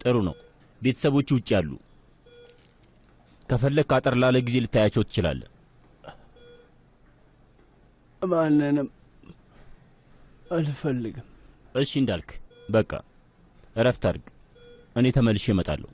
ጥሩ ነው። ቤተሰቦቹ ውጭ ያሉ፣ ከፈለክ አጠር ላለ ጊዜ ልታያቸው ትችላለህ። ማንንም አልፈልግም። እሺ እንዳልክ በቃ እረፍት አድርግ። እኔ ተመልሼ እመጣለሁ።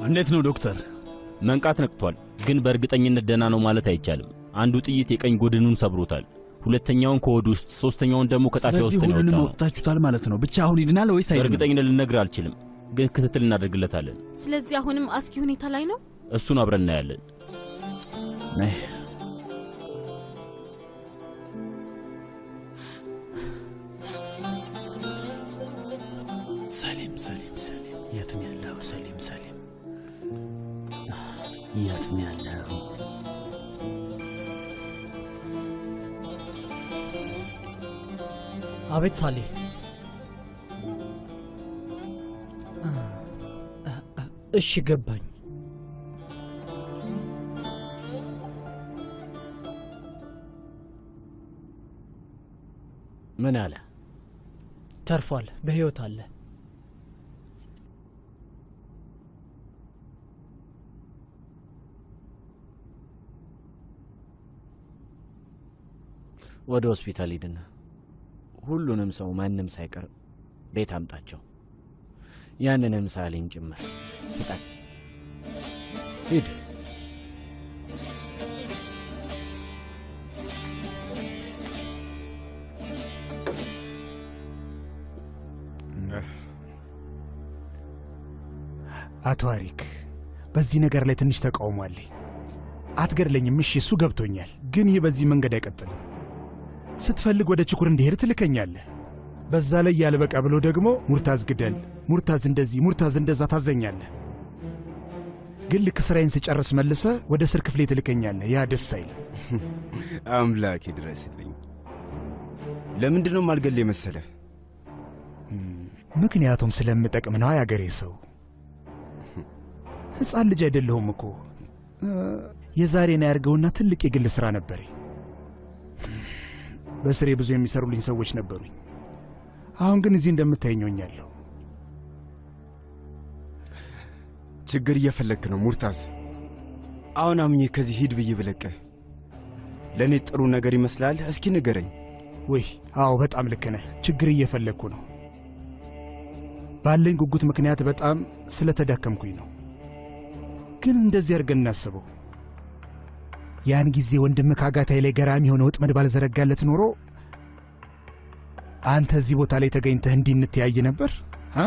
እንዴት ነው ዶክተር? መንቃት ነቅቷል፣ ግን በእርግጠኝነት ደህና ነው ማለት አይቻልም። አንዱ ጥይት የቀኝ ጎድኑን ሰብሮታል፣ ሁለተኛውን ከሆድ ውስጥ፣ ሶስተኛውን ደግሞ ከጣፊያ ስለዚህ ውስጥ ነው ሁሉንም የወጣው ነው። አውጥታችሁታል ማለት ነው። ብቻ አሁን ይድናል ወይስ አይድንም? በእርግጠኝነት ልነግርህ አልችልም፣ ግን ክትትል እናደርግለታለን። ስለዚህ አሁንም አስጊ ሁኔታ ላይ ነው። እሱን አብረን እናያለን። ነይ። ሰሊም ሰሊም ሰሊም፣ የት ነው ያለው? ሰሊም ሰሊም፣ የት ነው ያለው? አቤት ሳሌ። እሺ ገባኝ። ምን አለ? ተርፏል፣ በህይወት አለ። ወደ ሆስፒታል ሂድና ሁሉንም ሰው ማንም ሳይቀር ቤት አምጣቸው፣ ያንንም ሳሊን ጭምር። ፍጠን ሂድ። አቶ አሪክ፣ በዚህ ነገር ላይ ትንሽ ተቃውሞ አለኝ። አትገድለኝም፣ እሺ፣ እሱ ገብቶኛል። ግን ይህ በዚህ መንገድ አይቀጥልም። ስትፈልግ ወደ ችኩር እንዲሄድ ትልከኛለህ። በዛ ላይ ያልበቃ ብሎ ደግሞ ሙርታዝ ግደል፣ ሙርታዝ እንደዚህ፣ ሙርታዝ እንደዛ ታዘኛለህ። ግን ልክ ስራዬን ስጨርስ መልሰህ ወደ እስር ክፍሌ ትልከኛለህ። ያ ደስ አይልም። አምላኬ ድረስልኝ። ለምንድን ነው ማልገል የመሰለህ? ምክንያቱም ስለምጠቅም ነው ያገሬ ሰው። ሕፃን ልጅ አይደለሁም እኮ። የዛሬን ያርገውና ትልቅ የግል ሥራ ነበረኝ። በስሬ ብዙ የሚሰሩልኝ ሰዎች ነበሩኝ። አሁን ግን እዚህ እንደምታየኝ ሆኛለሁ። ችግር እየፈለግክ ነው ሙርታዝ። አሁን አምኜ ከዚህ ሂድ ብዬ ብለቅህ ለእኔ ጥሩ ነገር ይመስላል? እስኪ ንገረኝ። ውይ አዎ፣ በጣም ልክ ነህ። ችግር እየፈለግኩ ነው። ባለኝ ጉጉት ምክንያት በጣም ስለተዳከምኩኝ ነው። ግን እንደዚህ አድርገን እናስበው። ያን ጊዜ ወንድምህ ከአጋታይ ላይ ገራሚ የሆነ ወጥመድ ባልዘረጋለት ኖሮ አንተ እዚህ ቦታ ላይ ተገኝተህ እንዲህ እንተያይ ነበር? አ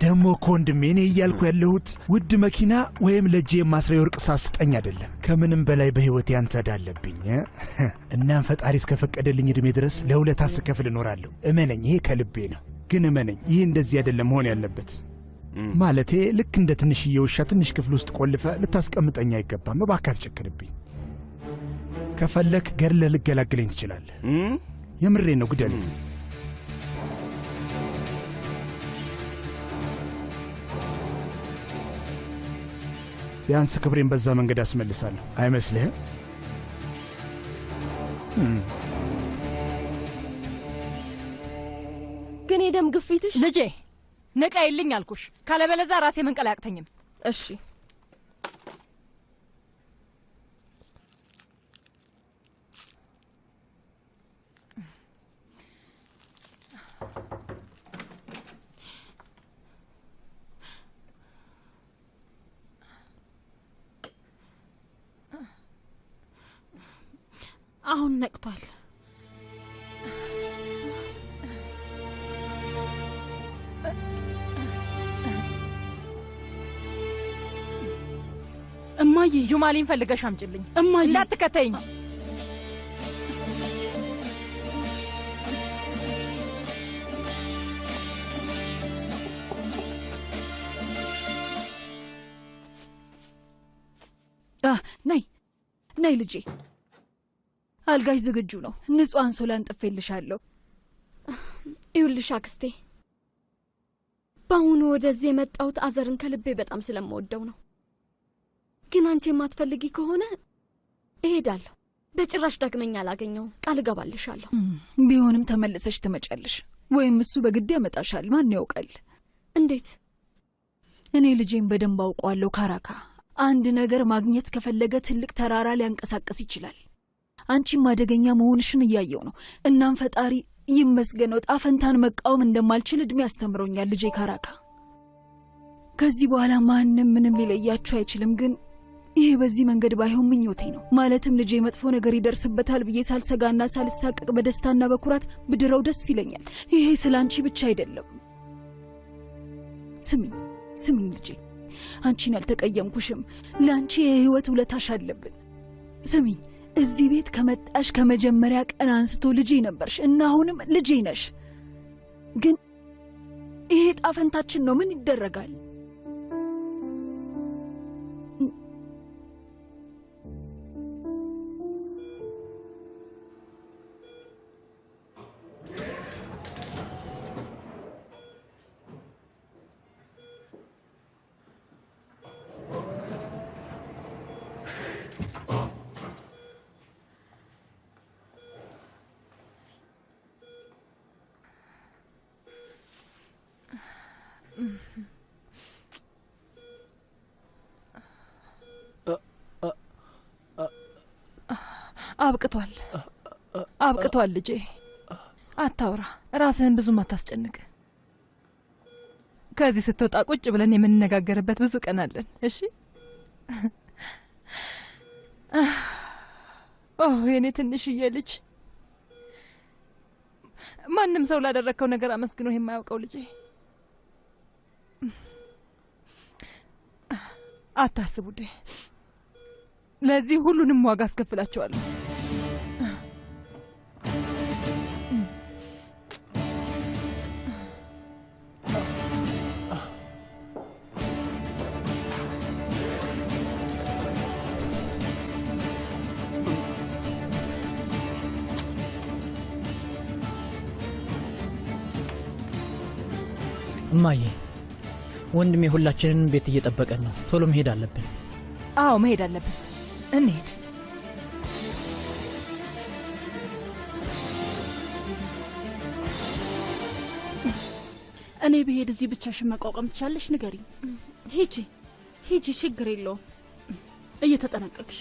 ደግሞ እኮ ወንድሜ እኔ እያልኩ ያለሁት ውድ መኪና ወይም ለእጄ የማስሪያ የወርቅ ሰዓት ስጠኝ አይደለም። ከምንም በላይ በሕይወቴ ያንተ ዕዳ አለብኝ። እናም ፈጣሪ እስከፈቀደልኝ ዕድሜ ድረስ ለውለታ ስከፍል እኖራለሁ። እመነኝ፣ ይሄ ከልቤ ነው። ግን እመነኝ፣ ይህ እንደዚህ አይደለም መሆን ያለበት። ማለቴ ልክ እንደ ትንሽዬ ውሻ ትንሽ ክፍል ውስጥ ቆልፈ ልታስቀምጠኝ አይገባም። እባክህ አትጨክንብኝ። ከፈለክ ገድለህ ልገላግለኝ ትችላለህ። የምሬን ነው፣ ግደለኝ። ቢያንስ ክብሬን በዛ መንገድ አስመልሳለሁ። አይመስልህም? ግን የደም ግፊትሽ ልጄ ንቃይልኝ አልኩሽ። ካለበለዚያ ራሴ መንቀል አያቅተኝም። እሺ አሁን ነቅቷል። እማዬ ጁማሊን ፈልገሽ አምጪልኝ። እማዬ እንዳትከተይኝ። ነይ ነይ ልጄ፣ አልጋሽ ዝግጁ ነው። ንጹህ አንሶላ አንጥፌልሻለሁ። ይኸውልሽ አክስቴ፣ በአሁኑ ወደዚህ የመጣሁት አዘርን ከልቤ በጣም ስለምወደው ነው። ግን አንቺ የማትፈልጊ ከሆነ እሄዳለሁ። በጭራሽ ዳግመኛ አላገኘውም፣ ቃል እገባልሻለሁ። ቢሆንም ተመልሰሽ ትመጫለሽ፣ ወይም እሱ በግድ ያመጣሻል። ማን ያውቃል? እንዴት? እኔ ልጄን በደንብ አውቀዋለሁ ካራካ። አንድ ነገር ማግኘት ከፈለገ ትልቅ ተራራ ሊያንቀሳቅስ ይችላል። አንቺም አደገኛ መሆንሽን እያየው ነው። እናም ፈጣሪ ይመስገነው ጣፈንታን መቃወም እንደማልችል እድሜ አስተምሮኛል ልጄ ካራካ። ከዚህ በኋላ ማንም ምንም ሊለያችሁ አይችልም። ግን ይሄ በዚህ መንገድ ባይሆን ምኞቴ ነው። ማለትም ልጄ መጥፎ ነገር ይደርስበታል ብዬ ሳልሰጋና ሳልሳቀቅ በደስታና በኩራት ብድረው ደስ ይለኛል። ይሄ ስለ አንቺ ብቻ አይደለም። ስሚኝ ስሚኝ ልጄ፣ አንቺን አልተቀየምኩሽም። ለአንቺ የህይወት ውለታሽ አለብን። ስሚኝ፣ እዚህ ቤት ከመጣሽ ከመጀመሪያ ቀን አንስቶ ልጄ ነበርሽ እና አሁንም ልጄ ነሽ። ግን ይሄ ጣፈንታችን ነው። ምን ይደረጋል? አብቅቷል፣ አብቅቷል ልጄ። አታውራ፣ ራስህን ብዙም አታስጨንቅ። ከዚህ ስትወጣ ቁጭ ብለን የምንነጋገርበት ብዙ ቀን አለን። እሺ? ኦ የኔ ትንሽዬ ልጅ፣ ማንም ሰው ላደረግከው ነገር አመስግኖ የማያውቀው ልጄ። አታስብ ውዴ፣ ለዚህ ሁሉንም ዋጋ አስከፍላቸዋለሁ። እማዬ፣ ወንድሜ ሁላችንን ቤት እየጠበቀን ነው። ቶሎ መሄድ አለብን። አዎ መሄድ አለብን። እንሂድ። እኔ ብሄድ እዚህ ብቻሽን መቋቋም ትቻለሽ? ንገሪኝ። ሂጂ ሂጂ፣ ችግር የለውም። እየተጠነቀቅሽ።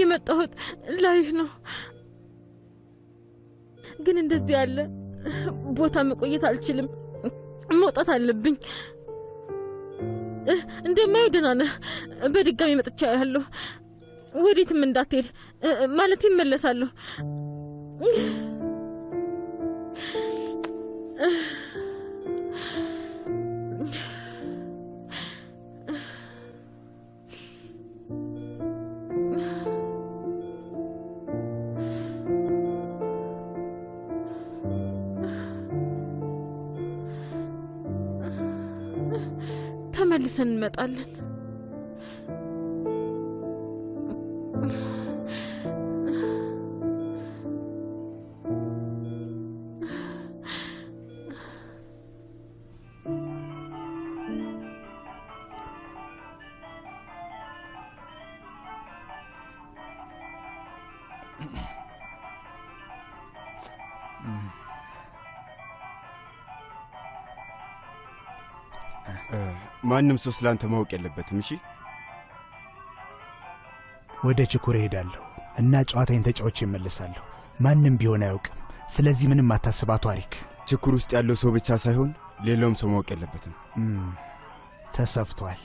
የመጣሁት ላይህ ነው፣ ግን እንደዚህ ያለ ቦታ መቆየት አልችልም። መውጣት አለብኝ። እንደማየው ደህና ነህ። በድጋሚ መጥቻ ያለሁ። ወዴትም እንዳትሄድ ማለት ይመለሳለሁ። ተመልሰን እንመጣለን። ማንም ሰው ስላንተ ማወቅ የለበትም። እሺ? ወደ ችኩር እሄዳለሁ እና ጨዋታዬን ተጫውቼ እመለሳለሁ። ማንም ቢሆን አያውቅም። ስለዚህ ምንም አታስብ አቶ አሪክ። ችኩር ውስጥ ያለው ሰው ብቻ ሳይሆን ሌላውም ሰው ማወቅ የለበትም። ተሰፍቷል።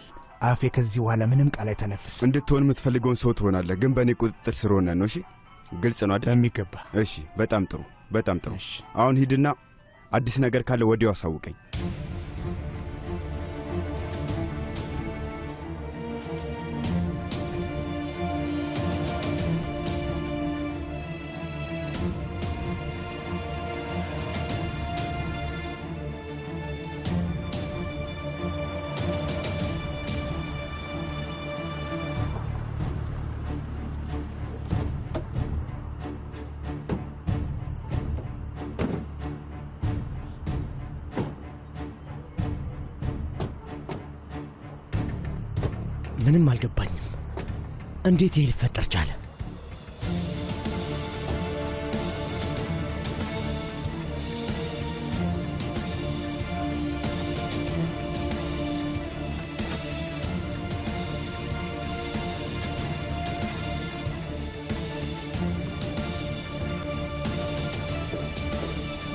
አፌ ከዚህ በኋላ ምንም ቃል አይተነፍስም። እንድትሆን የምትፈልገውን ሰው ትሆናለህ፣ ግን በእኔ ቁጥጥር ስር ሆነህ ነው። እሺ? ግልጽ ነው አይደል? በሚገባ። እሺ፣ በጣም ጥሩ፣ በጣም ጥሩ። አሁን ሂድና አዲስ ነገር ካለ ወዲያው አሳውቀኝ። ምንም አልገባኝም። እንዴት ይህ ሊፈጠር ቻለ?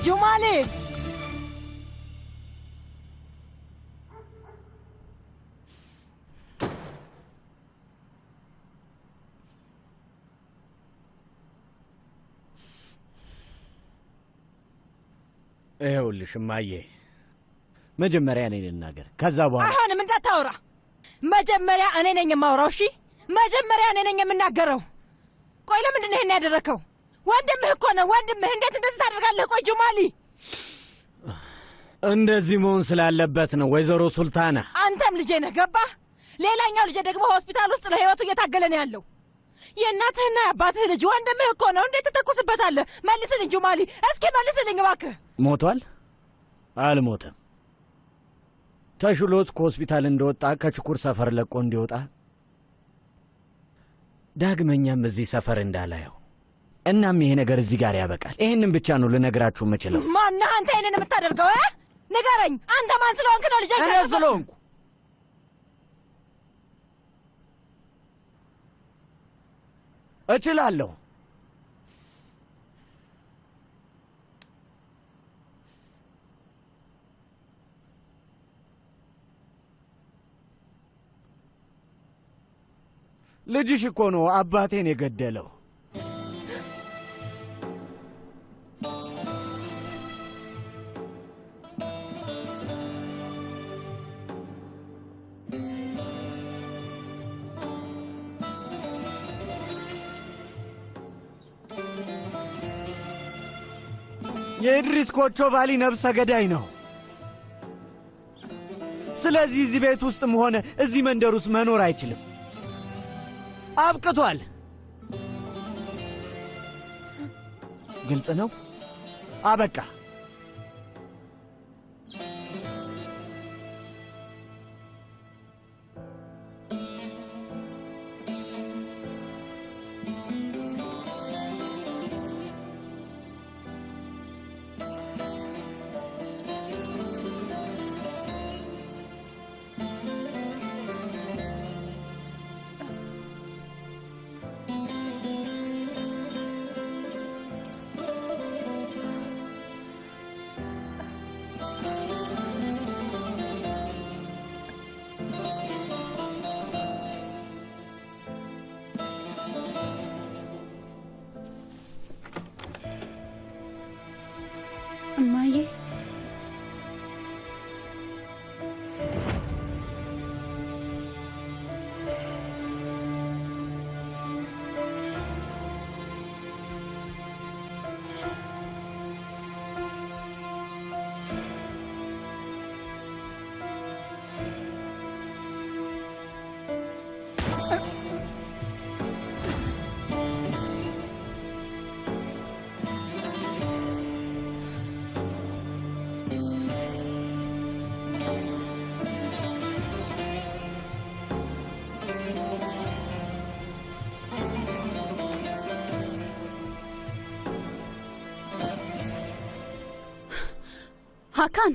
ጁማሌ ይኸውልሽ እማዬ፣ መጀመሪያ እኔ ልናገር፣ ከዛ በኋላ አይሆንም፣ እንዳታወራ። መጀመሪያ እኔ ነኝ የማወራው። እሺ፣ መጀመሪያ እኔ ነኝ የምናገረው። ቆይ ለምንድን ነው ይሄን ያደረከው? ወንድምህ እኮ ነው ወንድምህ። እንዴት እንደዚህ ታደርጋለህ? ቆይ ጁማሊ፣ እንደዚህ መሆን ስላለበት ነው ወይዘሮ ሱልታና። አንተም ልጄ ነህ፣ ገባህ? ሌላኛው ልጄ ደግሞ ሆስፒታል ውስጥ ለህይወቱ እየታገለ ነው ያለው። የእናትህና የአባትህ ልጅ ወንድምህ እኮ ነው። እንዴት ትተኩስበታለህ? መልስልኝ ጁማሊ፣ እስኪ መልስልኝ እባክህ። ሞቷል? አልሞተም። ተሽሎት ከሆስፒታል እንደወጣ ከችኩር ሰፈር ለቆ እንዲወጣ ዳግመኛም እዚህ ሰፈር እንዳላየው። እናም ይሄ ነገር እዚህ ጋር ያበቃል። ይሄንን ብቻ ነው ልነግራችሁ የምችለው። ማነህ አንተ ይሄንን የምታደርገው? ንገረኝ። አንተ ማን ስለሆንክ ነው ልጄን? እኔ ስለሆንኩ እችላለሁ። ልጅሽ እኮ ነው አባቴን የገደለው። የኢድሪስ ኮቾቫሊ ነፍሰ ገዳይ ነው። ስለዚህ እዚህ ቤት ውስጥም ሆነ እዚህ መንደር ውስጥ መኖር አይችልም። አብቅቷል። ግልጽ ነው። አበቃ። ሀካን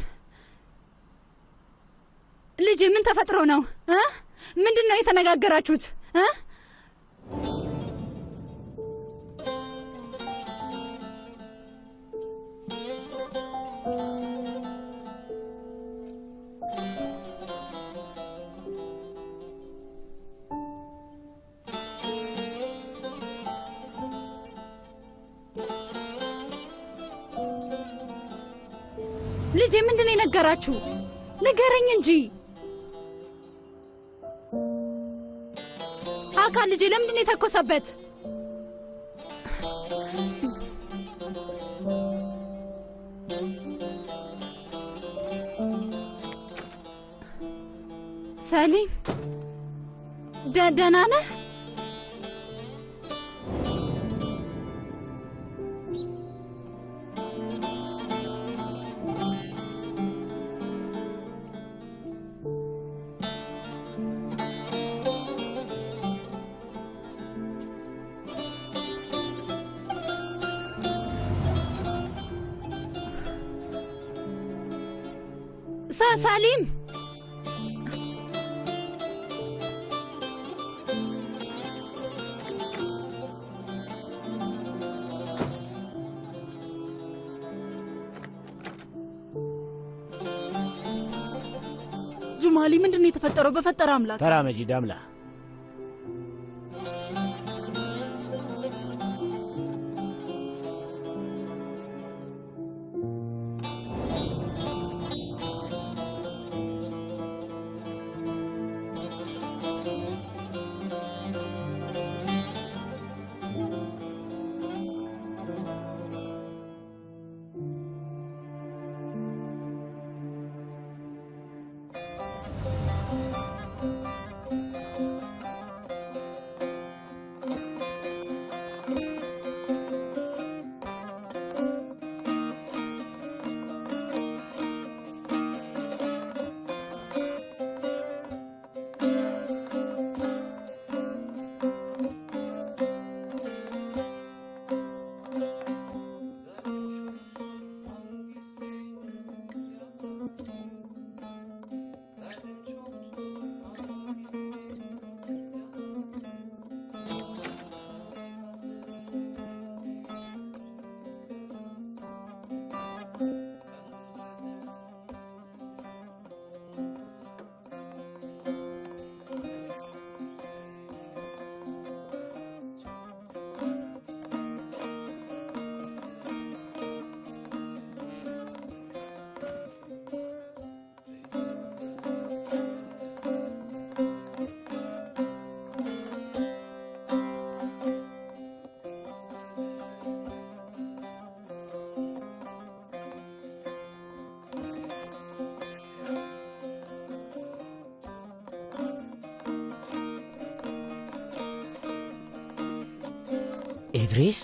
ልጄ ምን ተፈጥሮ ነው? ምንድን ነው የተነጋገራችሁት? ልጄ ምንድን ነው የነገራችሁ? ንገረኝ እንጂ። ሀካን ልጄ ለምንድን ነው የተኮሰበት? ሰሊም ደህና ነህ? ሰሊም ጁማሊ፣ ምንድን ነው የተፈጠረው? በፈጠረ አምላክ ተራመጂ ዳምላ። ኢድሪስ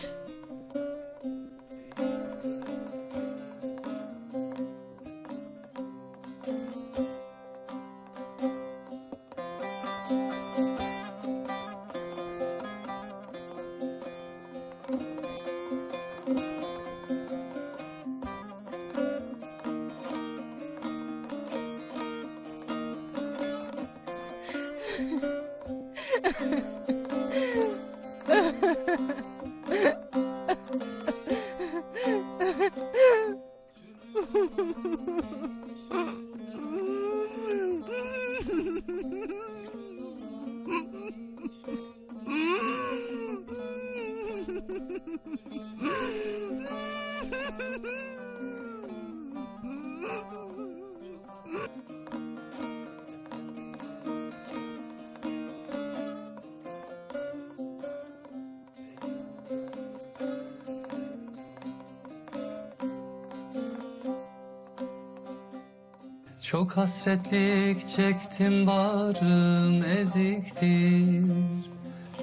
Çok hasretlik çektim, bağrım eziktir.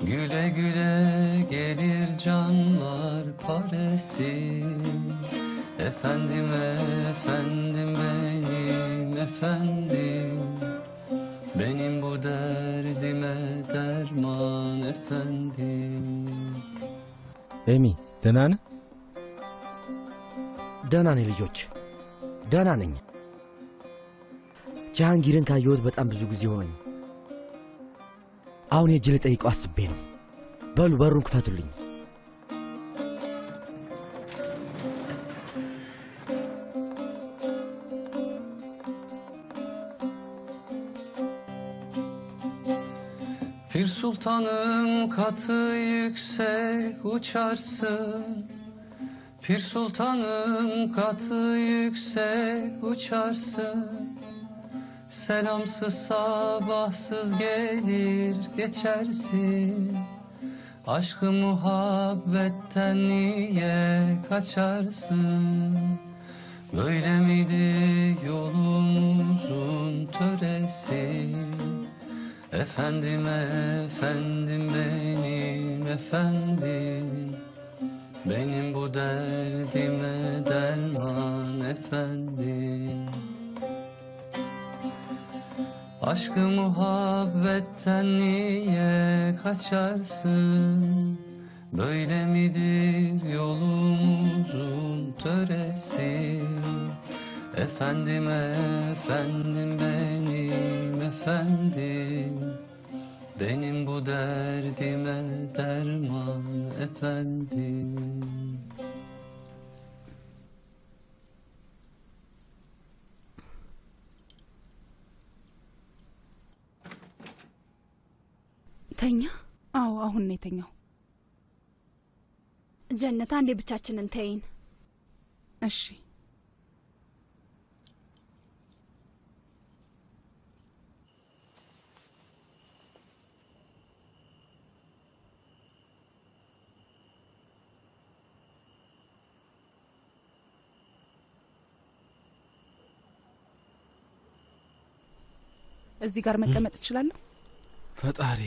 Güle güle gelir canlar paresi. Efendim efendim benim efendim. Benim bu derdime derman efendim. ኤሚ ደህና ነህ? ደህና ነኝ ልጆች። ደህና ነኝ። ጃሃንጊርን ካየሁት በጣም ብዙ ጊዜ ሆነኝ። አሁን ሄጄ ልጠይቀው አስቤ ነው። በሉ በሩን ክፈቱልኝ። Pir Sultan'ın katı yüksek uçarsın. Pir Sultan'ın katı yüksek uçarsın. Selamsız sabahsız gelir geçersin. Aşkı muhabbetten niye kaçarsın? Böyle miydi yolumuzun töresi? Efendim efendim benim efendim, benim bu derdime derman efendim. Aşkı muhabbetten niye kaçarsın? Böyle midir yolumuzun töresi? Efendim efendim benim efendim, benim bu derdime derman efendim. ተኛ? አዎ አሁን ነው የተኛው። ጀነት አንዴ ብቻችንን ተይን። እሺ። እዚህ ጋር መቀመጥ እችላለሁ? ፈጣሪ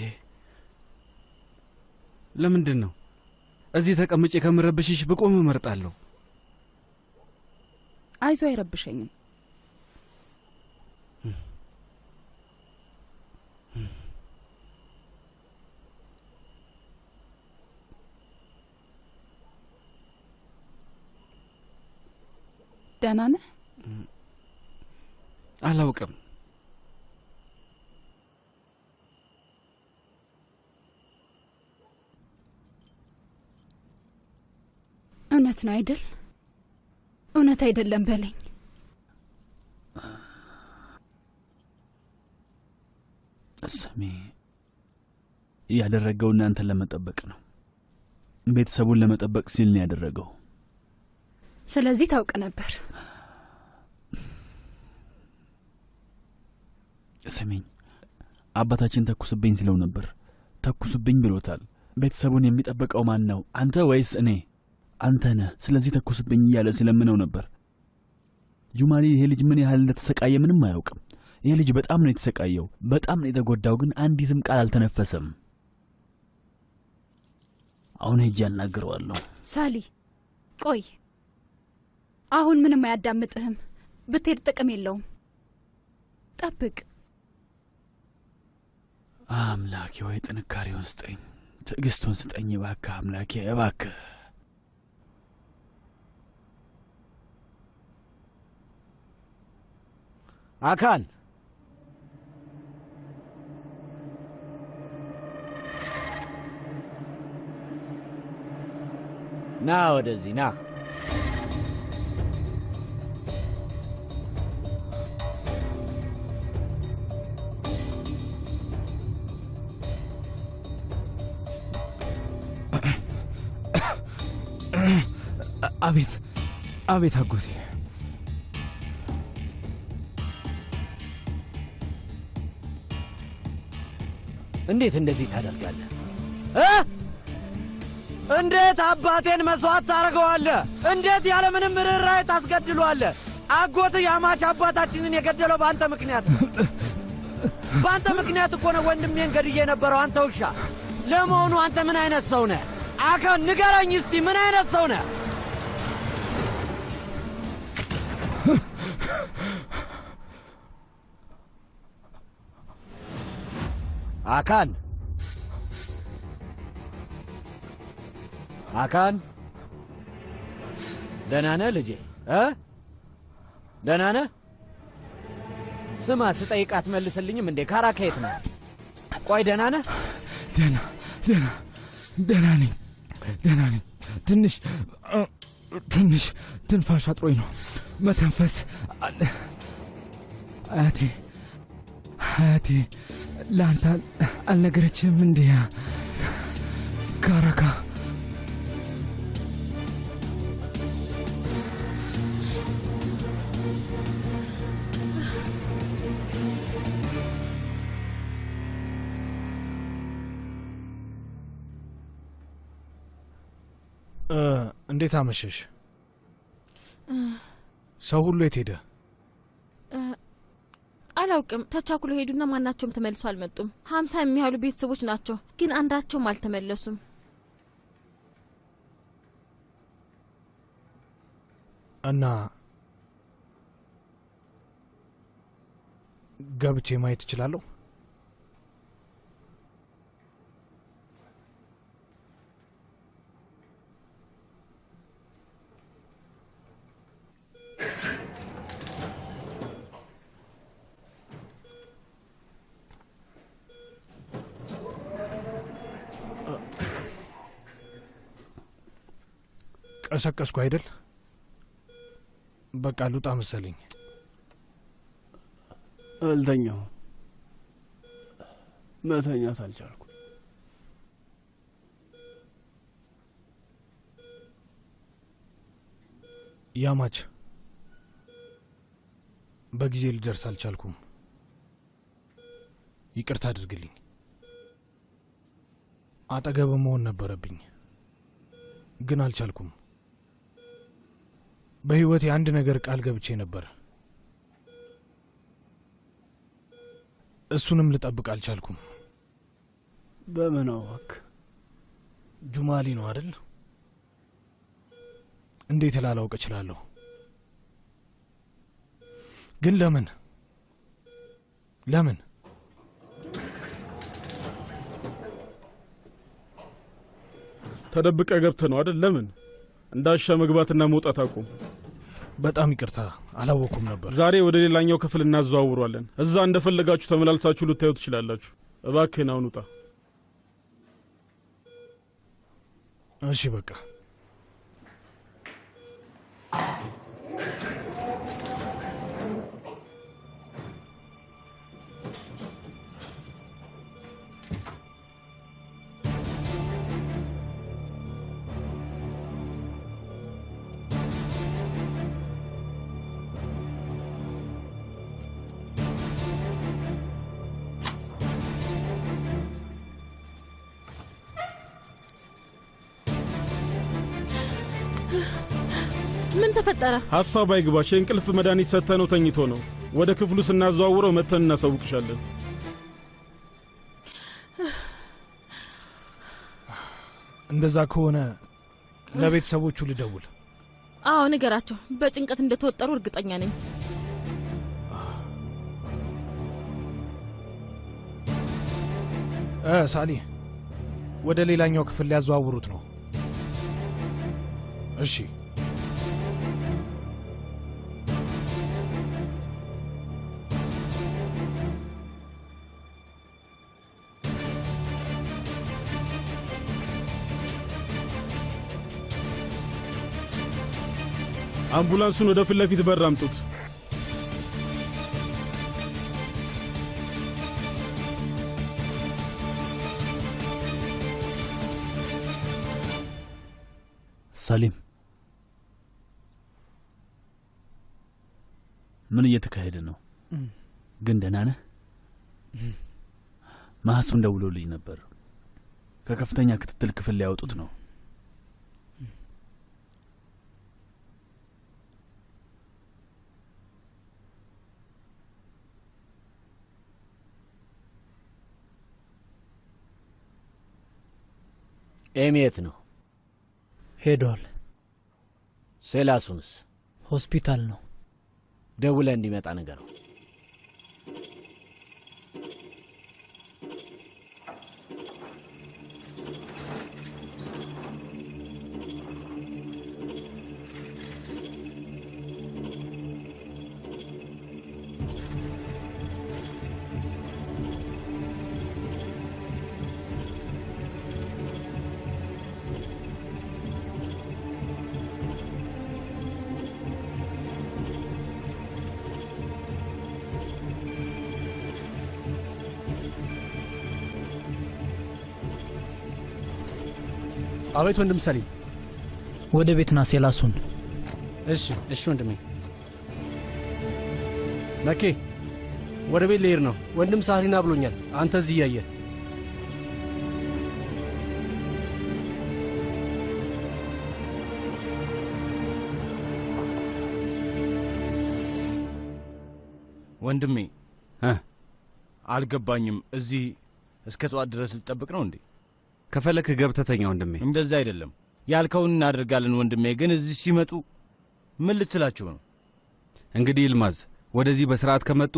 ለምንድን ነው እዚህ ተቀምጬ ከምረብሽሽ ብቆም እመርጣለሁ። አይዞህ አይረብሸኝም። ደህና ነህ? አላውቅም። እውነት ነው አይደል? እውነት አይደለም በለኝ። ስሚ፣ ያደረገው እናንተን ለመጠበቅ ነው። ቤተሰቡን ለመጠበቅ ሲል ነው ያደረገው። ስለዚህ ታውቅ ነበር። ስሚኝ፣ አባታችን ተኩስብኝ ሲለው ነበር። ተኩስብኝ ብሎታል። ቤተሰቡን የሚጠብቀው ማን ነው? አንተ ወይስ እኔ? አንተ ነህ። ስለዚህ ተኩስብኝ እያለ ሲለምነው ነበር። ጁማሊ ይሄ ልጅ ምን ያህል እንደተሰቃየ ምንም አያውቅም። ይሄ ልጅ በጣም ነው የተሰቃየው፣ በጣም ነው የተጎዳው። ግን አንዲትም ቃል አልተነፈሰም። አሁን ሄጄ አናግረዋለሁ። ሳሊ ቆይ፣ አሁን ምንም አያዳምጥህም። ብትሄድ ጥቅም የለውም። ጠብቅ። አምላኬ ወይ ጥንካሬውን ስጠኝ፣ ትዕግስቱን ስጠኝ እባክህ አምላኬ፣ እባክህ። አካን ና ወደዚህ ና። አቤት አቤት አጎቴ። እንዴት እንደዚህ ታደርጋለህ? እንዴት አባቴን መስዋዕት ታደርገዋለህ? እንዴት ያለምንም ርኅራኄ ታስገድለዋለህ? አጎትህ ያማች አባታችንን የገደለው በአንተ ምክንያት ነው። በአንተ ምክንያት እኮ ነው ወንድሜን ገድዬ የነበረው። አንተ ውሻ! ለመሆኑ አንተ ምን አይነት ሰው ነህ? አካን ንገረኝ እስቲ ምን አይነት ሰው ነህ? አካን አካን ደህና ነህ ልጄ? እ ደህና ነህ? ስማ፣ ስጠይቅህ አትመልስልኝም እንዴ? ካራካ የት ነው? ቆይ ደህና ነህ? ደህና ደህና ደህና ነኝ፣ ደህና ነኝ። ትንሽ ትንሽ ትንፋሽ አጥሮኝ ነው መተንፈስ። አያቴ አያቴ ለአንተ አልነገረችህም እንዴ? ካራካ እንዴት አመሸሽ? ሰው ሁሉ የት ሄደ? አላውቅም። ተቻኩሎ ሄዱና ማናቸውም ተመልሰው አልመጡም። 50 የሚያህሉ ቤተሰቦች ናቸው፣ ግን አንዳቸውም አልተመለሱም። እና ገብቼ ማየት እችላለሁ? ቀሰቀስኩ አይደል? በቃ ልውጣ መሰለኝ። አልተኛሁም፣ መተኛት አልቻልኩም። ያማች በጊዜ ልደርስ አልቻልኩም። ይቅርታ አድርግልኝ። አጠገብ መሆን ነበረብኝ፣ ግን አልቻልኩም። በህይወቴ አንድ ነገር ቃል ገብቼ ነበር፣ እሱንም ልጠብቅ አልቻልኩም። በምን አወክ? ጁማሊ ነው አይደል? እንዴት ላላውቅ እችላለሁ? ግን ለምን ለምን ተደብቀ ገብተህ ነው አይደል? ለምን እንዳሻ መግባትና መውጣት አቁም። በጣም ይቅርታ፣ አላወኩም ነበር። ዛሬ ወደ ሌላኛው ክፍል እናዘዋውሯለን። እዛ እንደፈለጋችሁ ተመላልሳችሁ ልታዩ ትችላላችሁ። እባክህን አሁን ውጣ። እሺ በቃ። ምን ተፈጠረ? ሐሳብ አይግባሽ። የእንቅልፍ መድኃኒት ሰጥተነው ተኝቶ ነው። ወደ ክፍሉ ስናዘዋውረው መተን እናሳውቅሻለን። እንደዛ ከሆነ ለቤተሰቦቹ ልደውል። አዎ ንገራቸው። በጭንቀት እንደተወጠሩ እርግጠኛ ነኝ። ሳሊ፣ ወደ ሌላኛው ክፍል ሊያዘዋውሩት ነው። እሺ። አምቡላንሱን ወደ ፊት ለፊት በር አምጡት። ሰሊም፣ ምን እየተካሄደ ነው? ግን ደህና ነህ? ማህሱን ደውሎልኝ ነበር። ከከፍተኛ ክትትል ክፍል ሊያወጡት ነው። ኤሚ የት ነው? ሄዷል። ሴላሱንስ? ሆስፒታል ነው። ደውለህ እንዲመጣ ንገረው። አቤት ወንድም ሰሊም፣ ወደ ቤት ና ሴላሱን። እሺ እሺ ወንድሜ። መኬ ወደ ቤት ልሄድ ነው። ወንድም ሳህሪና ብሎኛል። አንተ እዚህ እያየ ወንድሜ አልገባኝም። እዚህ እስከ ጠዋት ድረስ ልጠብቅ ነው እንዴ? ከፈለክ ገብተህ ተኛ ወንድሜ። እንደዛ አይደለም ያልከውን እናደርጋለን ወንድሜ። ግን እዚህ ሲመጡ ምን ልትላቸው ነው? እንግዲህ ይልማዝ፣ ወደዚህ በስርዓት ከመጡ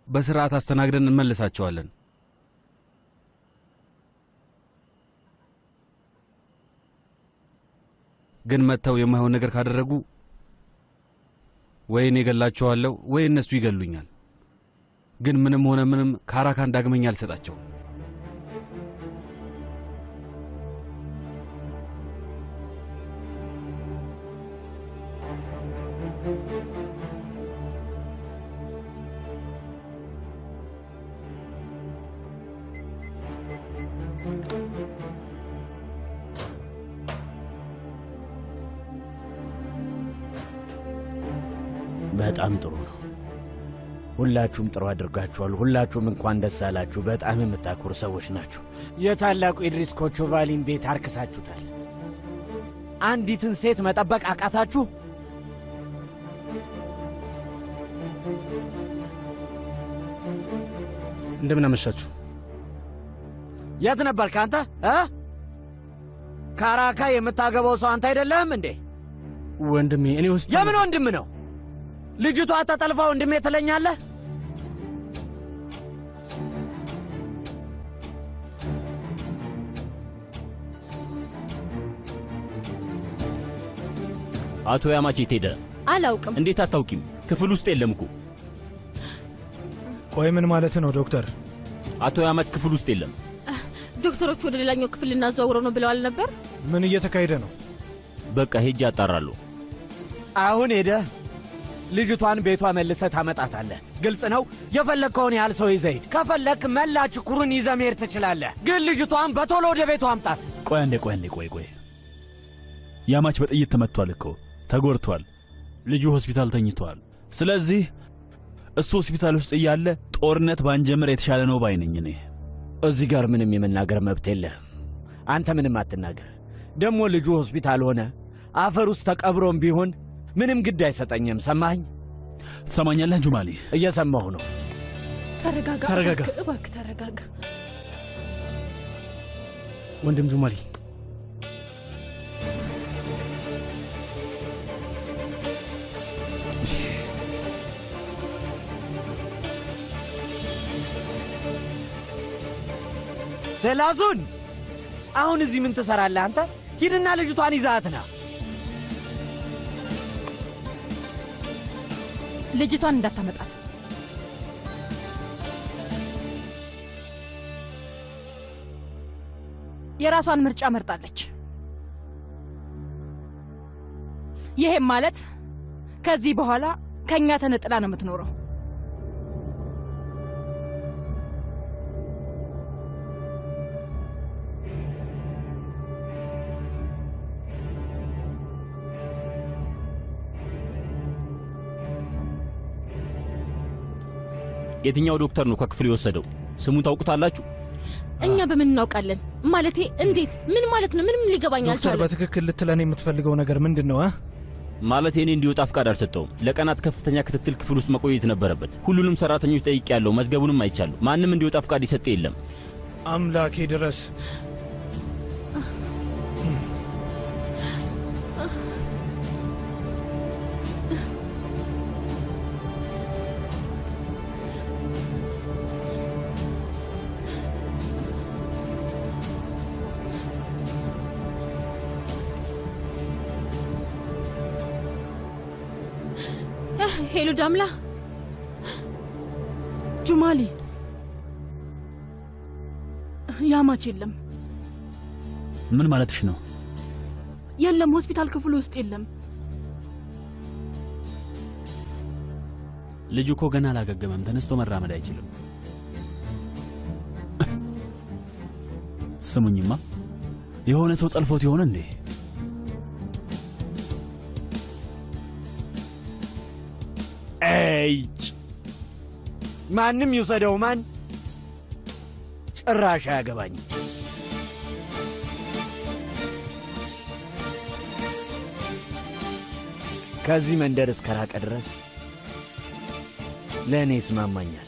በስርዓት አስተናግደን እንመልሳቸዋለን። ግን መጥተው የማይሆን ነገር ካደረጉ ወይ እኔ እገላቸዋለሁ ወይ እነሱ ይገሉኛል። ግን ምንም ሆነ ምንም ካራካን ዳግመኛ አልሰጣቸውም። በጣም ጥሩ ነው። ሁላችሁም ጥሩ አድርጋችኋል። ሁላችሁም እንኳን ደስ አላችሁ። በጣም የምታኮሩ ሰዎች ናችሁ። የታላቁ ኢድሪስ ኮቾቫሊን ቤት አርክሳችሁታል። አንዲትን ሴት መጠበቅ አቃታችሁ። እንደምን አመሻችሁ። የት ነበርክ አንተ እ ካራካ የምታገባው ሰው አንተ አይደለህም እንዴ? ወንድሜ እኔ ውስጥ የምን ወንድም ነው? ልጅቷ ተጠልፋ ወንድሜ ትለኛለህ? አቶ ያማች የት ሄደ? አላውቅም። እንዴት አታውቂም? ክፍል ውስጥ የለም እኮ። ቆይ ምን ማለት ነው ዶክተር? አቶ ያማች ክፍል ውስጥ የለም። ዶክተሮች ወደ ሌላኛው ክፍል ልናዘዋውረው ነው ብለዋል ነበር። ምን እየተካሄደ ነው? በቃ ሄጄ አጣራለሁ። አሁን ሄደህ ልጅቷን ቤቷ መልሰህ ታመጣታለህ። ግልጽ ነው። የፈለግከውን ያህል ሰው ይዘህ ሂድ። ከፈለክ መላ ችኩሩን ይዘህ መሄድ ትችላለህ። ግን ልጅቷን በቶሎ ወደ ቤቷ አምጣት። ቆይ አንዴ፣ ቆይ አንዴ፣ ቆይ ቆይ። ያማች በጥይት ተመቷል እኮ ተጎድቷል። ልጁ ሆስፒታል ተኝቷል። ስለዚህ እሱ ሆስፒታል ውስጥ እያለ ጦርነት ባንጀምር የተሻለ ነው ባይ ነኝ እኔ። እዚህ ጋር ምንም የመናገር መብት የለህም። አንተ ምንም አትናገር። ደግሞ ልጁ ሆስፒታል ሆነ አፈር ውስጥ ተቀብሮም ቢሆን ምንም ግድ አይሰጠኝም። ሰማኸኝ? ትሰማኛለህ ጁማሊ? እየሰማሁ ነው። ተረጋጋ፣ ተረጋጋ፣ እባክህ ተረጋጋ። ወንድም ጁማሊ ሴላሱን፣ አሁን እዚህ ምን ትሰራለህ አንተ? ሂድና ልጅቷን ይዛት ና። ልጅቷን እንዳታመጣት። የራሷን ምርጫ መርጣለች። ይሄም ማለት ከዚህ በኋላ ከኛ ተነጥላ ነው የምትኖረው። የትኛው ዶክተር ነው ከክፍል የወሰደው? ስሙን ታውቁታላችሁ? እኛ በምን እናውቃለን? ማለቴ እንዴት? ምን ማለት ነው? ምንም ሊገባኝ ዶክተር፣ አልቻለም። በትክክል ልትለን የምትፈልገው ነገር ምንድን ነው? ማለቴ እኔ እንዲወጣ ፍቃድ አልሰጠውም። ለቀናት ከፍተኛ ክትትል ክፍል ውስጥ መቆየት ነበረበት። ሁሉንም ሰራተኞች ጠይቄያለሁ፣ መዝገቡንም አይቻለሁ። ማንም እንዲወጣ ፍቃድ የሰጠ የለም። አምላኬ ድረስ። Hello ዳምላ። ጁማሊ፣ ያማች የለም። ምን ማለትሽ ነው? የለም፣ ሆስፒታል ክፍል ውስጥ የለም። ልጁ እኮ ገና አላገገመም። ተነስቶ መራመድ አይችልም። ስሙኝማ፣ የሆነ ሰው ጠልፎት ይሆን እንዴ? ኤጭ ማንም ይውሰደው ማን ጭራሽ አያገባኝም። ከዚህ መንደር እስከ ራቀ ድረስ ለእኔ ይስማማኛል።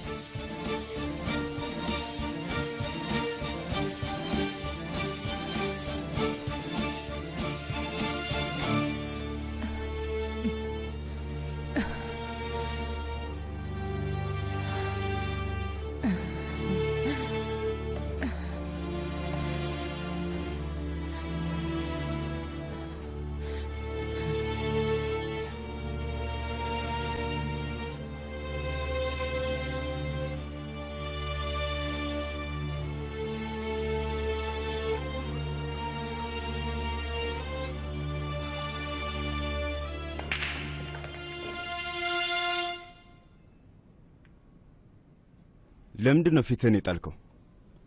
ለምንድን ነው ፊትህን የጣልከው?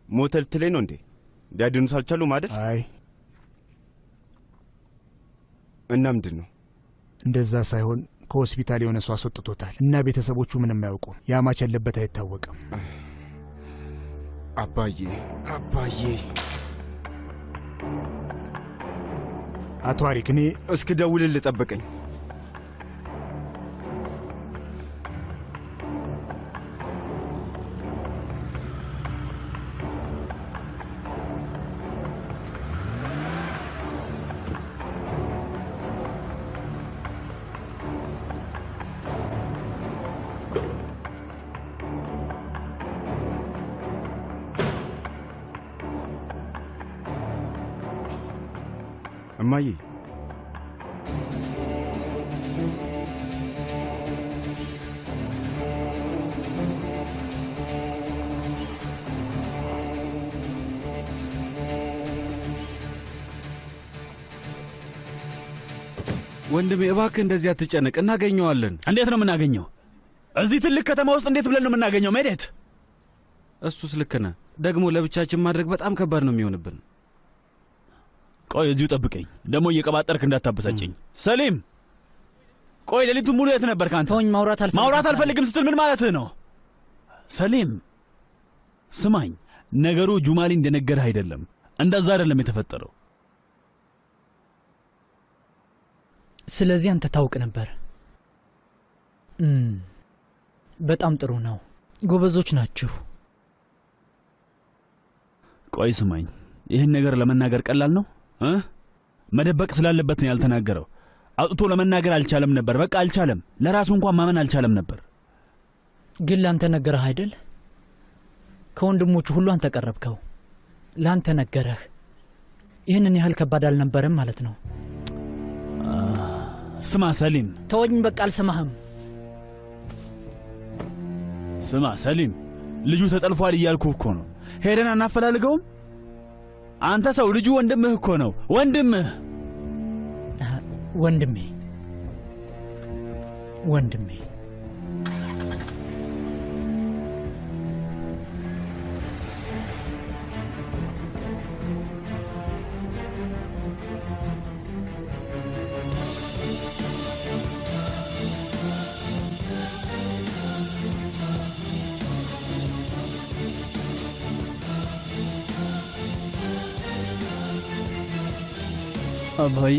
ሞተ ልትለኝ ነው እንዴ? ሊያድኑት አልቻሉም አይደል? አይ እና ምንድን ነው? እንደዛ ሳይሆን ከሆስፒታል የሆነ ሰው አስወጥቶታል እና ቤተሰቦቹ ምንም አያውቁም። ያማች ያለበት አይታወቅም። አባዬ አባዬ፣ አቶ አሪክ እኔ እስክደውልልህ ጠብቀኝ። እማዬ ወንድሜ እባክህ እንደዚህ አትጨነቅ፣ እናገኘዋለን። እንዴት ነው የምናገኘው? እዚህ ትልቅ ከተማ ውስጥ እንዴት ብለን ነው የምናገኘው? ሜዴት፣ እሱስ ልክ ነህ። ደግሞ ለብቻችን ማድረግ በጣም ከባድ ነው የሚሆንብን። ቆይ እዚሁ ጠብቀኝ። ደግሞ እየቀባጠርክ እንዳታበሳጨኝ። ሰሊም፣ ቆይ ሌሊቱን ሙሉ የት ነበርክ አንተ? ተወኝ፣ ማውራት አልፈልግም። ማውራት አልፈልግም ስትል ምን ማለትህ ነው? ሰሊም ስማኝ፣ ነገሩ ጁማሊ እንደነገረህ አይደለም። እንደዛ አይደለም የተፈጠረው። ስለዚህ አንተ ታውቅ ነበር። በጣም ጥሩ ነው። ጎበዞች ናችሁ። ቆይ ስማኝ፣ ይህን ነገር ለመናገር ቀላል ነው እ መደበቅ ስላለበት ነው ያልተናገረው። አውጥቶ ለመናገር አልቻለም ነበር። በቃ አልቻለም። ለራሱ እንኳን ማመን አልቻለም ነበር። ግን ላንተ ነገረህ አይደል? ከወንድሞቹ ሁሉ አንተ ቀረብከው። ላንተ ነገረህ። ይህንን ያህል ከባድ አልነበረም ማለት ነው። ስማ ሰሊም፣ ተወኝ በቃ አልሰማህም። ስማ ሰሊም፣ ልጁ ተጠልፏል እያልኩህ እኮ ነው። ሄደን አናፈላልገውም? አንተ ሰው፣ ልጁ ወንድምህ እኮ ነው። ወንድምህ ወንድሜ ወንድሜ አባዬ